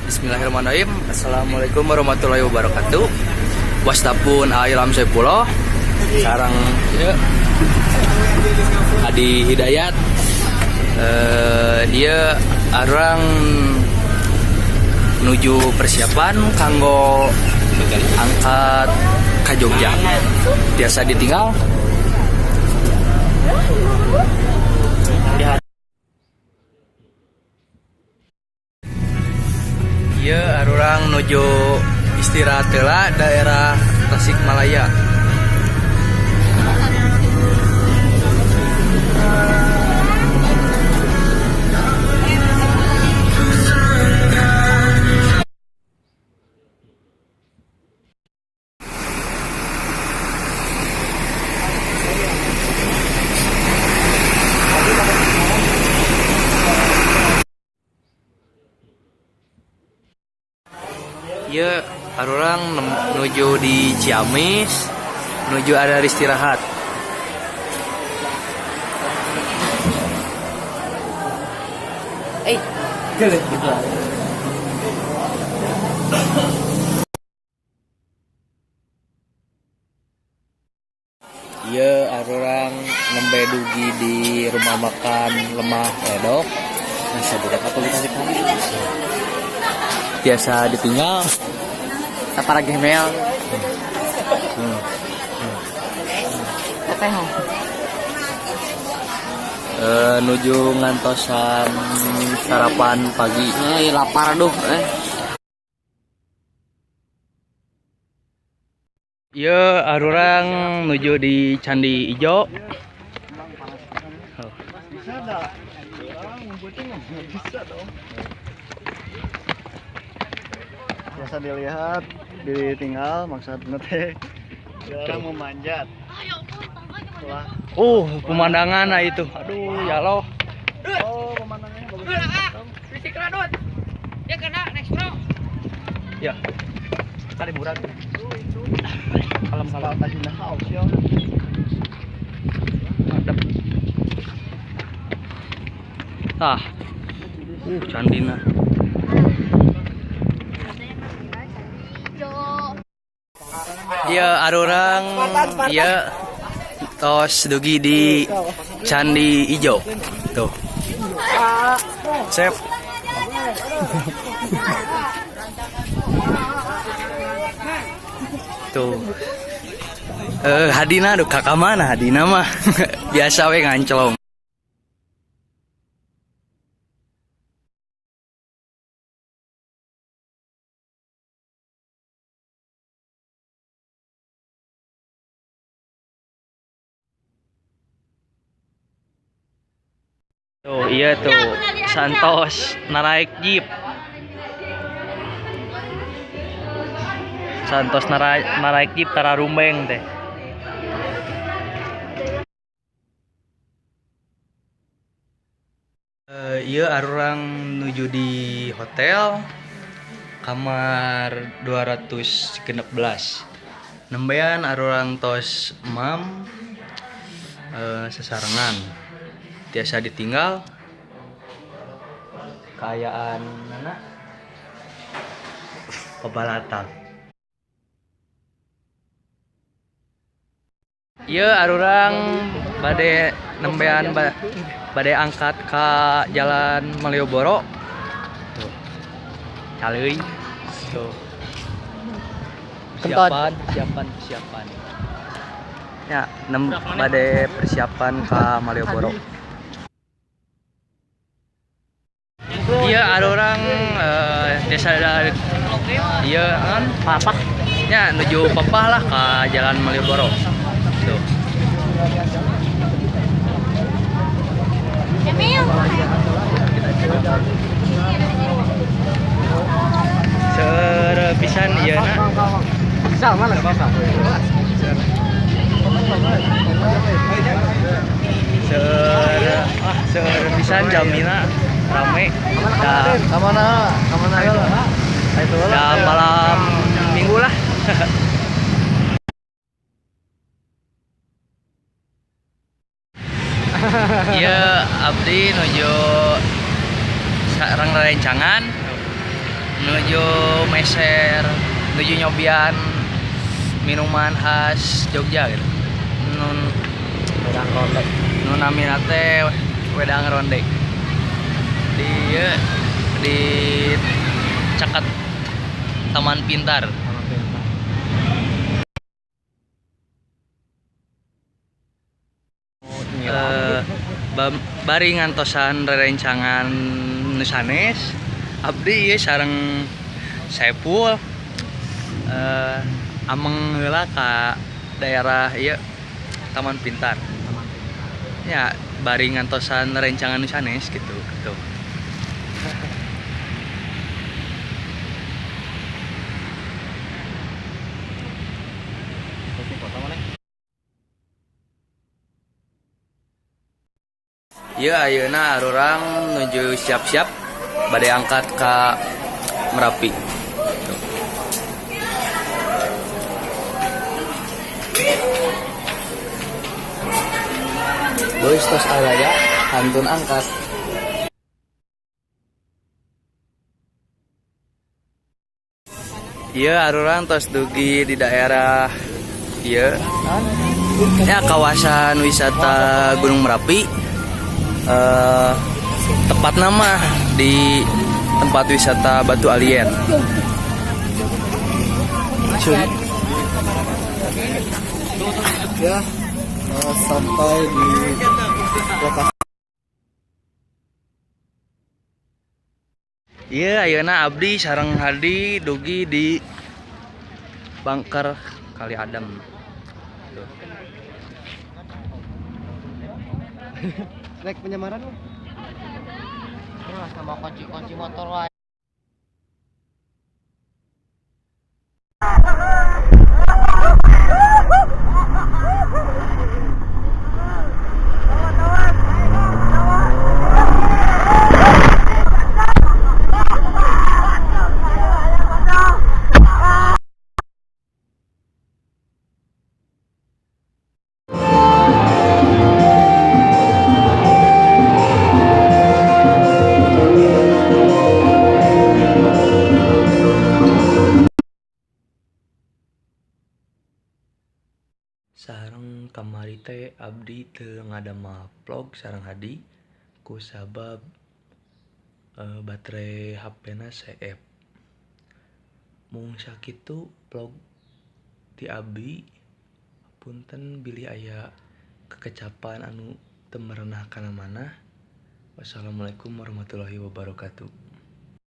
Bismillahirrahmanirrahim. Assalamualaikum warahmatullahi wabarakatuh. Wastapun Ilham Saifullah. Sareng ya, Adi Hidayat. Dia arurang nuju persiapan kanggo angkat ke Jogja. Biasa ditinggal. Iya, arurang nuju istirahat heula daerah Tasikmalaya. Iya, arurang nuju di Ciamis, nuju ada istirahat. Eh, Iya, arurang nembe dugi di rumah makan Lemah Ledok. Nah, budak atau dikasih kamu? Biasa ditinggal. Para gemel. Teteh. Nuju ngantosan sarapan pagi. Lapar duh. Iya, arurang nuju di Candi Ijo. Bisa dah. Bisa dong. Biasa dilihat, ditinggal, maksudnya teh orang memanjat. Wah, Pemandangan nah itu. Aduh, ya Allah. Oh, pemandangannya bagus. Fisik radut. Ya kena next bro. Ya. Tadi murah. Kalem kalau tadi in the house ya. Mantap. Ah. Candina. Iya, arurang iya tos dugi di Candi Ijo. Tuh. Sep. Tuh. Hadina aduh kakak mana Hadina mah. Biasa we nganclong. Tuh, iya tuh. Santos naraik jeep. Santos naraik jeep tara rumbeng teh. Iya arurang nuju di hotel kamar 216. Nembean arurang tos mam sesarengan. Tiasa ditinggal kaayaan nana pebalatak. Iya arurang bade nembean bade angkat ke Jalan Malioboro. Tuh. Caleuy. Tuh. Persiapan, persiapan, persiapan. Ya, bade persiapan ke Malioboro. Iya, arurang desa iya kan papah. Ya, nuju papah lah ke Jalan Malioboro. Tuh. Emil. Serepisan ieu na. Bisa mana? Bisa. Serepisan jamina rame. Da, Kamana? Kamana itu? Itu da malam minggu lah. Iya, abdi nuju sareng rerencangan. Nuju meser, nuju nyobian minuman khas Jogja gitu. Nun Wedang ronde. Nu namina teh wedang ronde. Di ieu, di caket Taman Pintar. Taman Pintar. Bari ngantosan rerencangan nu sanes, abdi ieu sareng Saipul ameng heula ka daerah ieu Taman Pintar. Taman Pintar. Ya, bari ngantosan rerencangan nu sanes gitu, gitu. Ieu ayeuna arurang nuju siap-siap bade angkat ka Merapi. Tuh. Geus tos araya kantun angkat. Ieu arurang tos dugi di daerah ieu. Ya, kawasan wisata Gunung Merapi. Tepat nama di tempat wisata Batu Alien. Ya, sampai di lokasi. Iya, ayeuna abdi sareng Hadi dugi di Bunker Kali Adem. Tuh. Naik penyamaran lu. Ini sama kunci-kunci motor wae. Sareng kamari teh abdi teu ngadamel vlog sareng Hadi ku sabab baterai HP-na seep. Mung sakitu vlog ti abdi, punten bilih aya kekecapan anu teu merenah kana manah. Wassalamualaikum warahmatullahi wabarakatuh.